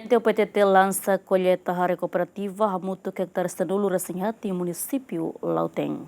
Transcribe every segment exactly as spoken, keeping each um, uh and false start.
T O P T T lansa kolleita hare kooperativa hamutuk ektare sanulu-resin-haat iha munisípiu Lautém.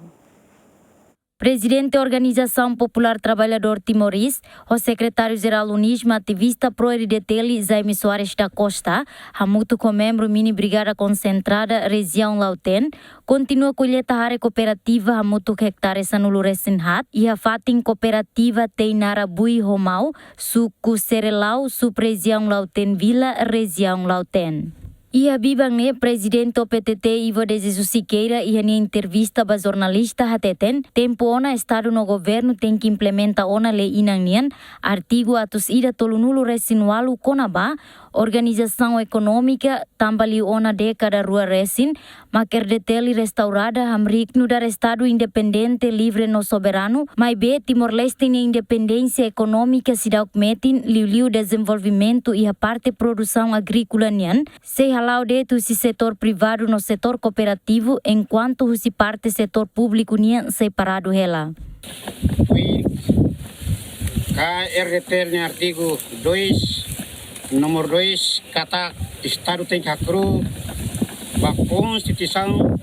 Prezidente Organizasaun Populár Trabalhadór Timorés, ho Sekretáriu-Jerál UNISMA, ativista pró-R D T L Jaime Soares da Costa, hamutuk ho membru Mini Brigada Konsentrada Rejiaun Lautém, kontinua kolleita hare kooperativa hamutuk ektare sanulu-resin-haat iha fatin kooperativa Teinara Bui ho Mau, suku Serelau, sub-rejiaun Lautém Vila, rejiaun Lautém. Iha biban ne'e, Prezidente O P T T Ivo de Jesus Siqueira iha nia entrevista ba jornalista hateten, tempu ona Estadu no Governu tenke implementa ona lei-inan nian, artigu atus ida tolunulu-resin-ualu kona-ba organizasaun ekonómika, tanba liu ona dékada rua resin, mak R D T L restaurada, hamriik nu'udar Estadu independente, livre no soberanu, maibé Timor-Leste nia independénsia ekonómika seidauk metin, liuliu dezenvolvimentu iha parte produsaun agríkola nian, sei hala'o de'it husi setór privadu no setór kooperativu, enkuantu husi parte setór públiku nian sei paradu hela. Tuir K R D T L nia artigu dois, númeru dois, katak Estadu tenke hakru'uk ba Konstituisaun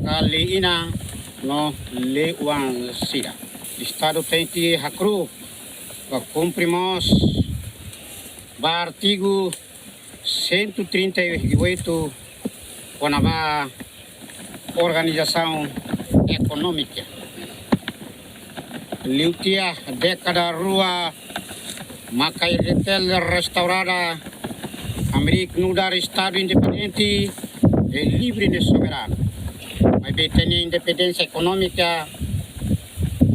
ka lei-inan no lei-oan sira. Estadu tenke hakru'uk ba, kumpre mós ba artigu cento e trinta e oito, kona-ba organizasaun ekonómika. Liu tiha dékada rua maka R D T L restaurada, hamriik nu'udar Estadu independente, livre no soberanu. Maibé ita-nia independénsia ekonómika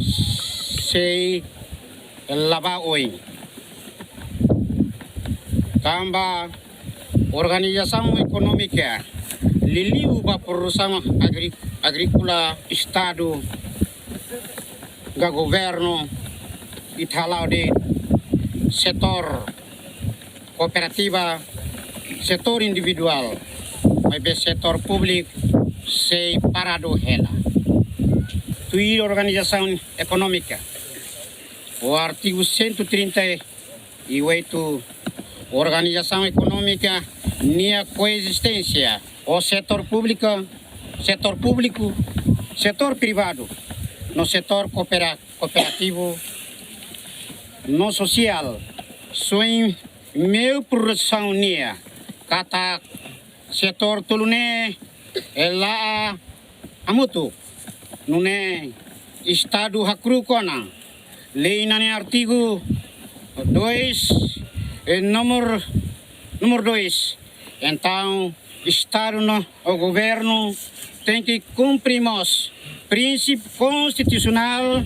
sei la ba oin. Tanba organizasaun ekonómika, liuliu ba produsaun agrí-, agríkola, Estadu ka Governu, ita hala'o de'it setór kooperativa, setór individuál, maibé setór públiku sei paradu hela. Tuir organizasaun ekonómika, ho artigu cento e trinta e oito, organizasaun ekonómika nia koezisténsia ho setór públiku, setór públiku, setór privadu, no setór koopera-, kooperativu, no sosiál, soin meiu produsaun nian, katak setór tolu ne'e, eh, la'o hamutuk. Nune'e Estadu hakru'uk ona lei-inan nia artigu dois, eh, númeru, númeru dois. Entaun, Estadu no Governu tenke kumpre mós prinsípiu konstitusionál,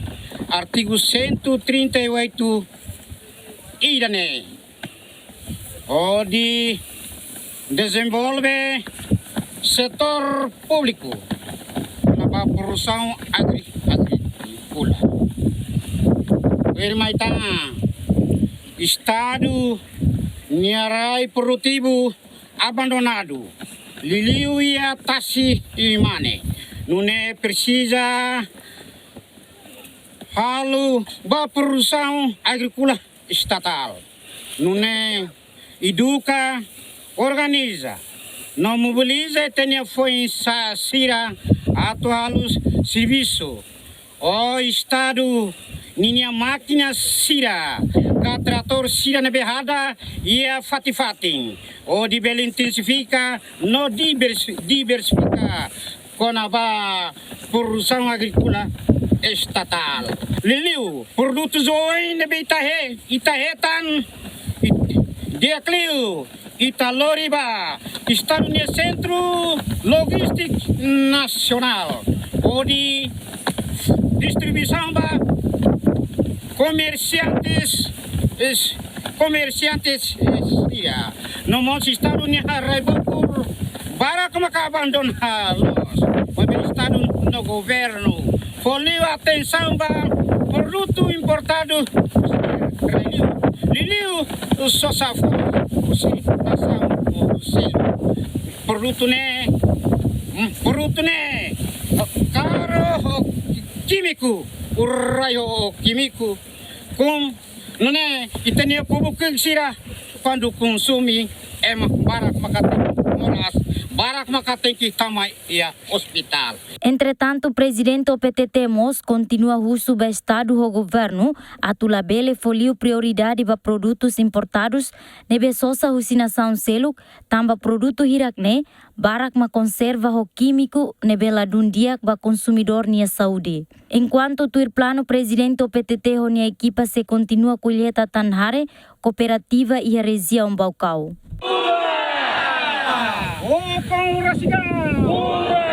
artigu cento e trinta e oito, ida-ne'e, hodi dezenvolve setór públiku kona-ba produsaun agrí-, agríkola. Tuirmai tan, Estadu nia rai produtivu abandonadu, liuliu iha tasi-mane. Nune'e presiza halo ba produsaun agríkola estatál. Nune'e eduka, organiza no mobiliza ita-nia foin-sa'e sira atu halo servisu. Ho Estadu ninia mákina sira ka tratór sira ne'ebé hada'et iha fatin-fatin, hodi bele intensifika no diversi-, diversifika kona-ba produsaun agríkola estatál. Liuliu produtu oioin ne'ebé ita he-, ita hetan, it-, di'ak liu ita lori ba Estadu nia Sentru Lojístiku Nasionál, hodi distribuisaun ba komersiantes, es-, komersiantes, es-, sira. No mós Estadu nia rai bokur barak maka abandona loos. Maibé Estadu no Governu fó liu atensaun ba produtu importadu, rai liu, liuliu sosa fo, husi nasaun, husi produtu ne'e, mm, produtu ne'e karu ho kímiku, rai ho kímiku, kum, nune'e ita-nia públiku sira kuandu konsume, ema barak maka tenke moras, barak maka tenke tama iha ospitál. Entretantu, prezidente O P T T mós kontinua husu ba Estadu ho governu atu labele fó liu prioridade ba produtus importadus ne'ebé sosa husi nasaun seluk, tanba produtu hirak-ne'e barak mak konserva ho kímiku ne'ebé ladún di'ak ba konsumidór nia saúde. Enkuantu tuir planu, prezidente O P T T ho nia ekipa sei kontinua kolleita tan-hare kooperativa iha rejiaun Baucau.